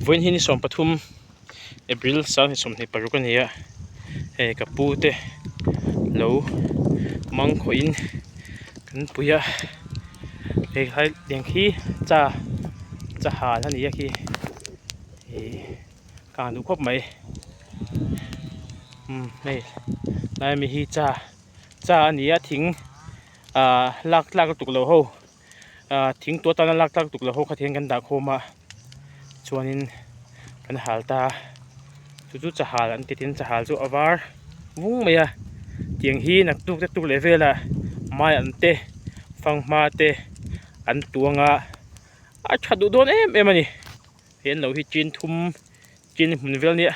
Vawiin hi ni 13 April 2026 a ni a, hei ka pu te lo mang khawhin kan pui a, hei khai tiang khi cha cha hal a ni a khi ih kang duh khawp mai umm hei lai ami hi cha cha a ni a thing ah lak tlak lutuk lo ho. ah thing tuah tana lak tlak tuk lo ho kha thian kan dah khawm a chuanin kan hal ta a chu chu chahal an ti tin chahal chu a var vung mai a tiang hi naktuk te tuk leh velah mai an te fanghma te an tuang a a tha duh dawn em em a ni he an lo hi chin thum chin hmun vel nia.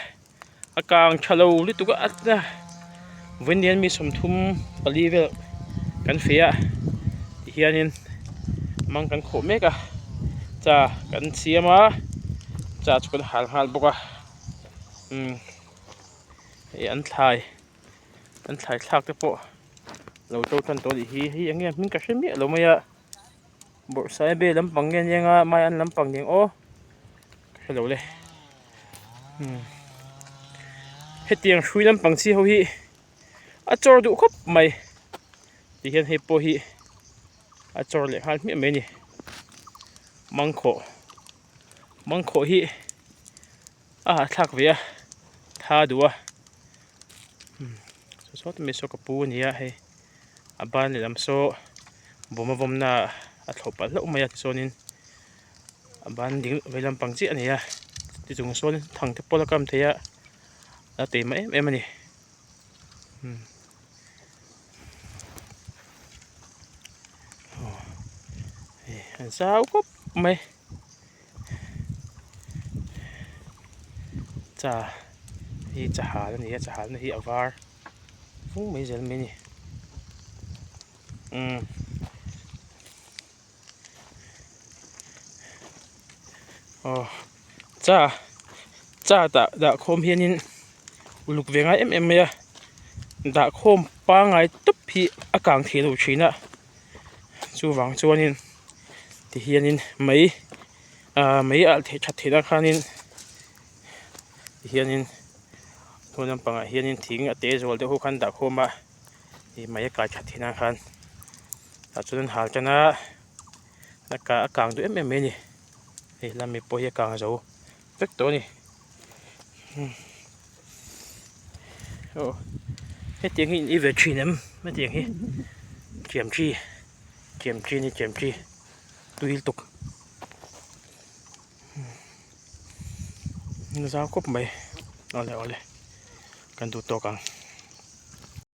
A kang tha lo lutuk a a vawiin hian mi 34 vel kan feh a tihianin mang kan khawh mek a cha kan siam a cha chu kan hal nghal bawk a umm hei an thlai an thlai thlak te pawh lo to tan tawh a nih hi hei eng nge hming ka hre miah lo mai a bawrhsaiabe lampang nge nia mai an lampang nen aw ka hre lo le. Hetiang hrui lampang chi ho hi a chawr duh khawp mai ti hian hei pawh hi a chawr leh nghal hmiah mai a ni mangkhawh mangkhawh hi a hahthlak ve a tha duh a saw saw mai saw ka pu a ni a hei a ban lehlam saw bawm a vawmna a thlawh palh hlauh mai a tichuanin. A ban ding vei lampang chiah a ni a ti chung sawn thang te pawh la kam thei a a teima em em a ni umm aw hei an zau khawp mai cha hi chahal a ni a chahal na hi a var vung mai zel mai a ni umm. Aw cha cha dah dah khawm hianin uluk ve ngai em em mai a dah khawm pangngai tawp hi a kang thei lo thin a chuvang chuanin ti hianin mai ah mai alh theih that theih nan khanin ti hianin hmun lampangah hianin thing a te zual deuh ho khan dah khawm a ih mai a kai that theih nan khan. Tah chuan an hal tan a a kah a kang duh em em mai a ni hei lami pawh hi a kang zo vek tawh a ni aw hetiang hi in ei ve thin em hetiang hi ṭiam chi ṭiam chi a ni ṭiam chi tui lutuk zau khawp mai awle awle kan duh tawk ang.